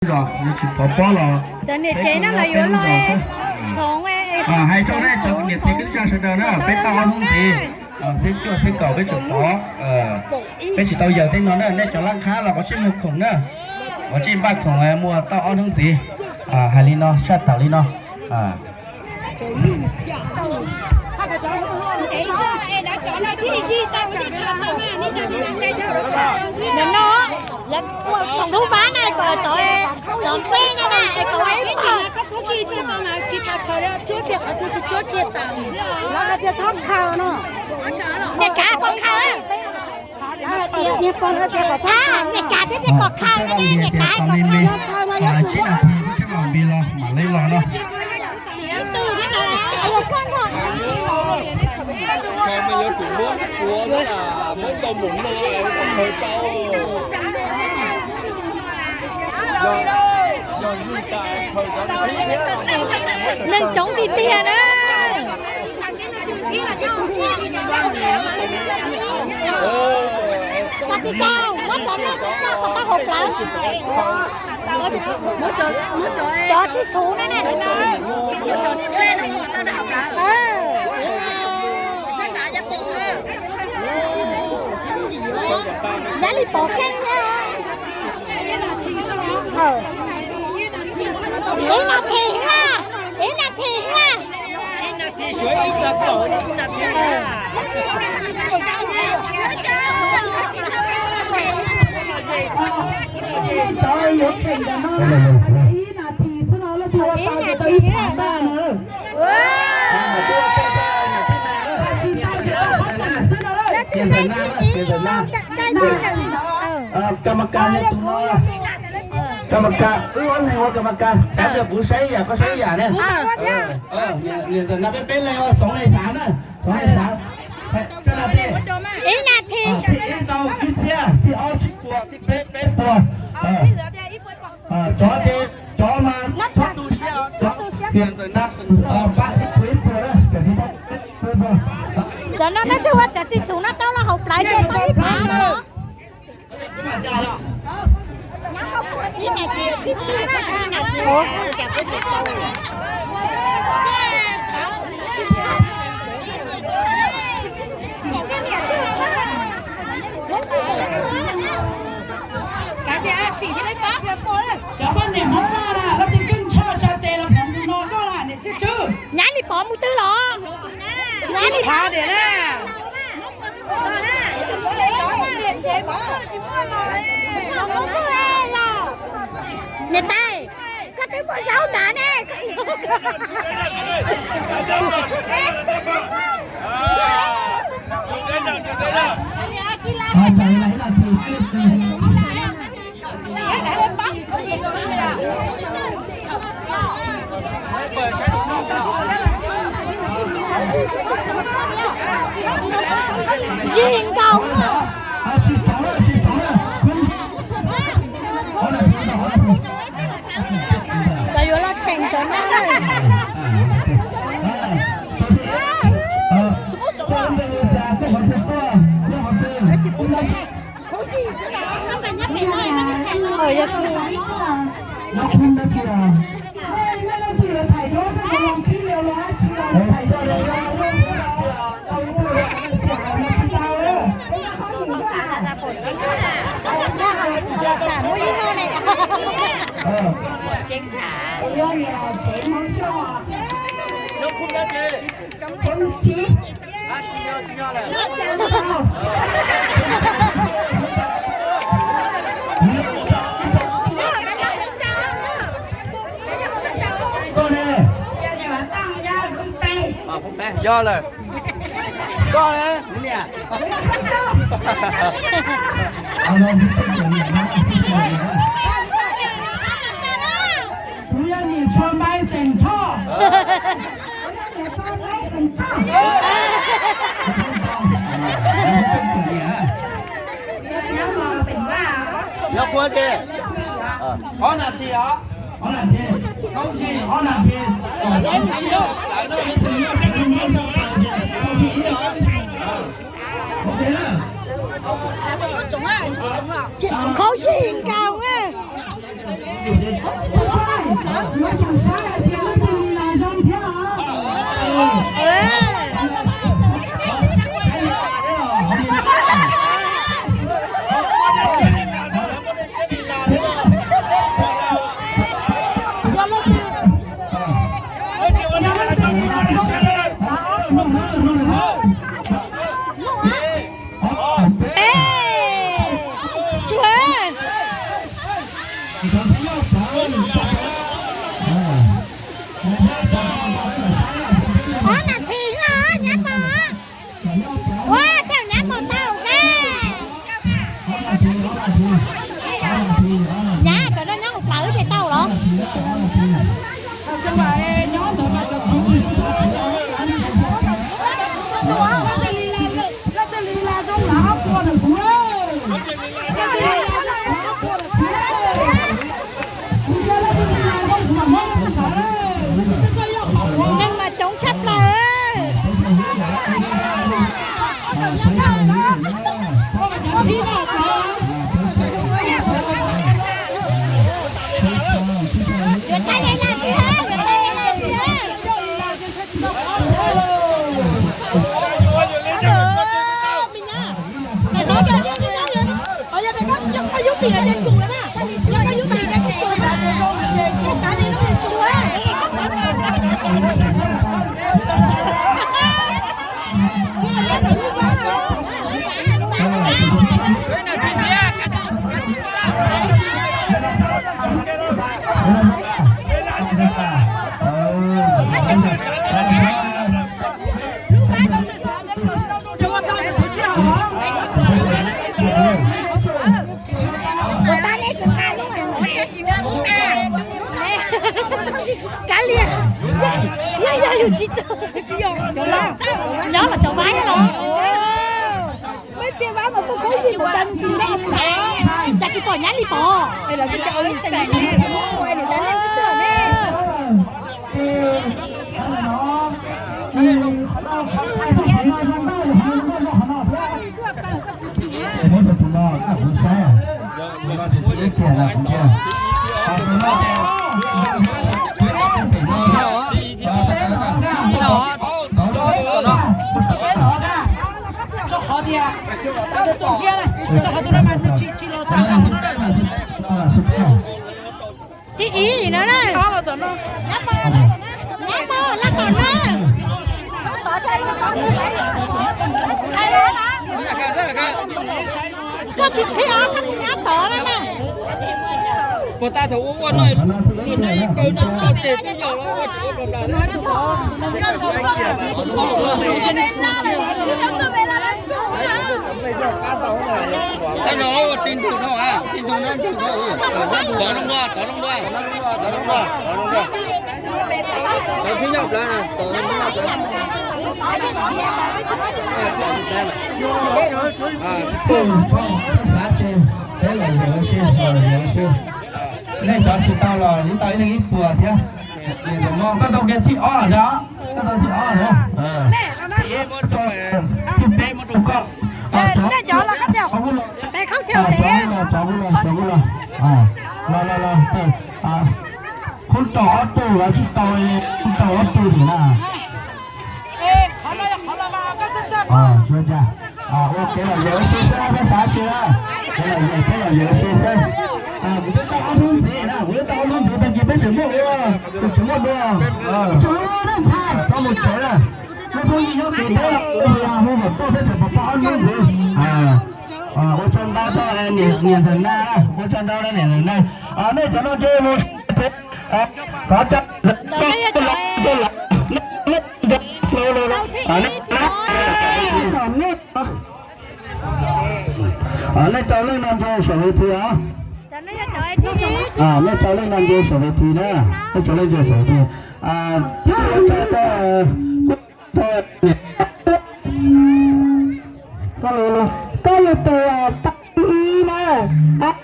Yog tsis pov pob los cov niam tsev no los yuav los hais rau nej cov niam txiv kwv tij sawv daws na, peb tau ob hnub ntxiv, xeeb cuaj xeeb kaum peb tseem pov, peb tsis tau yawg tej no na, nej cov laj khab los kov tsij muag khoom na, kov tsij npaj khoom muag tau ob hnub ntxiv. Hais li no, tshaj tawm li no. Nim no, lub vab na kom cov, cov peb na na es kom ib qho. Niam kav pov khaws. Niam kav thiab tias kom khaws na, niam kav kom khaws. Tsib nas this peb mam li los. Neeg coob tiag tiag na. Cov txiv tsaus, muab cov no coj kom tau hauv plawv. Cov tsis txhuv na na. Yav li pov keej na. Ib nas this na, ib nas this na. Ib nas this xwb no, leej twg ua tau ces tau ib phav npaj na. Kam mas kas, tus no, kam mas kas, wb ob leeg ua kam mas kas, kav liam kuv saib ib yam koj saib ib yam ne. Niam ntxawm na, peb peb leeg ua xoov leej xav na, xoov leej xav. Ib nas this. Thib ib tau ib txhiab, thib ob tsib puas, thib peb peb puas. Cov ces cov mas txhob tu siab, cov niam ntxawm na, pab ib puas ib puas na. Cov no leej twg ua cov tsis txhuv no tau los hauv plawv ces tau ib phav no. Cov poj niam Hmoob na, leej twg keej ntshaw tsa tes los phov tus no koj na, niam txiv tswv. Nyab li pov mus twg los? Nyab li pov tias na. Niam tais, koj twb muaj zaub nrad ne. Zig nkaus. Cov yuav los cheem cov no. Koj ne? Yog lawm. Koj ne? Kuv yog niam tsho npai xeem Thoj. Nyob Qhuab ces ob nas this os, ob nas this, Khaub Zig ob nas this. Khaub Zig nkaus na. Ob nas this os, nyab mos. Ua, tej nyab mos tau na. Nyab, cov no nyob hauv plawv ces tau los? Neeg mas coob tshaj plaws. Kav liam, yog yus tsis txawj, nyob los cov vaib los. Peb txiav vab mas tuaj khaub zig tas cas tsis pom nyab li pom. Rau qhov tias tus ntsia, rau qhov tus no mas nws tsis, tsis los tau. Thib ib no na. Nyab mos, los tom no. Koj tus thib ob koj tus nyab tod no na. Puas tas thaum ua ua no, ua no ib kaw no tso tseg twb yog los ua tsis ua plas plas. Tab no ua ti ntug no, ti ntug no, ti ntug no. Tov no npua, tov no npua. Tov thib nyoj plawv na, tov thib nyoj plawv. Xav ces peb los yawm si, los yawm si. Nej cov tsis tau los yeej tau ib leeg ib puas thiab. Koj tau kiag thib ob na, koj tau thib ob na. Thib ib muab rau, thib peb muab rau koj. Cov kuj los, cov kuj los, cov kuj los. Los los los, kuj tau ob tug los tsis tau, kuj tau ob tug thiab na. Ua kev lom zem ua si xwb, peb xav tsis, kev lom zem peb lom zem ua si xwb. Kuv twb tau ob hnub ntxiv na, kuv twb tau ob hnub ntxiv tag kis peb tseem muaj ua, tseem muaj dua. Txhob mus tsev na, nej phooj ywg nyob tim peb hu kom tuaj peb tseem pom ob hnub ntxiv. Ua tsaug ntau rau niam ntxawm na, ua tsaug ntau rau niam ntxawm na. Nej cov no ces mus, thov caw, nej rau leej no ntsia saum ves thi os. Nej rau leej no ntsia saum ves thi na, nej rau leej ntsia saum ves thi. Koj lus tus tau ib na, koj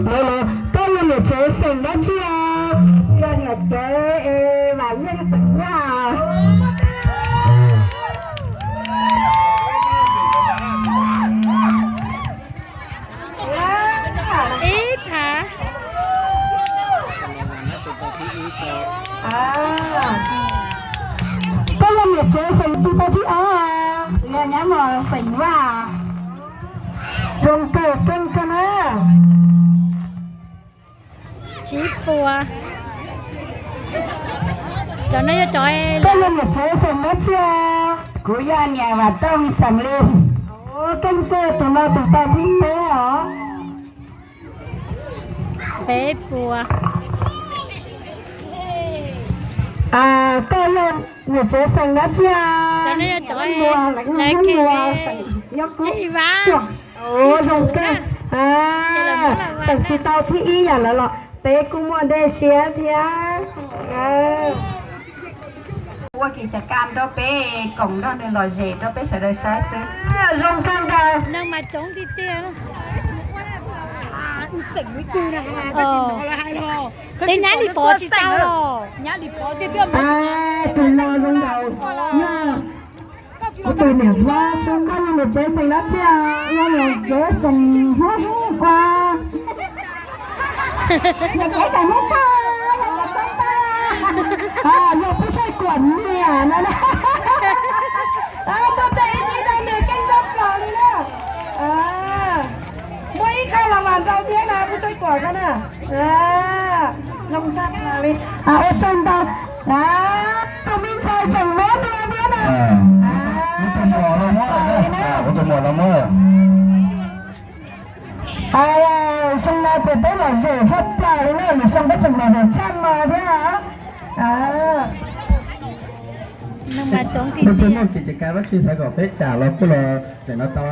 Koj yog niam tsev xeem dab tsi os? Yog niam tsev es Vam Yeej xeem Yaj. Zoo kawg, keej kawg na. Tsib puas. Cov no yog cov, koj yog niam tsev xeem dab tsi? Kuv yog niam Vam Tooj xeem Lis. Keej kawg, tus no tus tau thib peb os. Peb puas. Koj yog niam tsev xeem dab tsi? Cov no yog cov, lawv kev nyob Kub. Zoo kawg. Xeem tsis tau thib ib yam lawv los peb kuj muaj dej siab thiab. Ua kev cam kaj rau peb koom nrog nws lom zem rau peb sawv daws saib xwb. Zoo kawg nkaus. Tej nyab lis pov tsis tau los. Tus no zoo nkaus yog kuv tus niam hlob xwb. Koj yog niam tsev xeem dab tsi? Yog niam tsev xeem Hmoob Hmoob ua. Niam tsev xeem Hmoob Tag, yog cov txob tag, yog Pub Thaij Kuam niam no. Tuaj txog ib tug ib daim niam keej txog plaws li na. Muaj ib qho los mas nrau thiab na, Pub Thaij Kuam ko na. Zoo tshaj plaws li. Ua tsaug ntau. Tus me ntxhais tseem mob dua thiab na. Tus muam los muab, tus muam los muab. Xyoo no ces peb lom zem tshaj plaws li na, lwm xyoo peb tseem lom zem tshaj no thiab. Peb muaj kev cam kaj dab tsi xav kom peb cam los kuj los tseem no tau.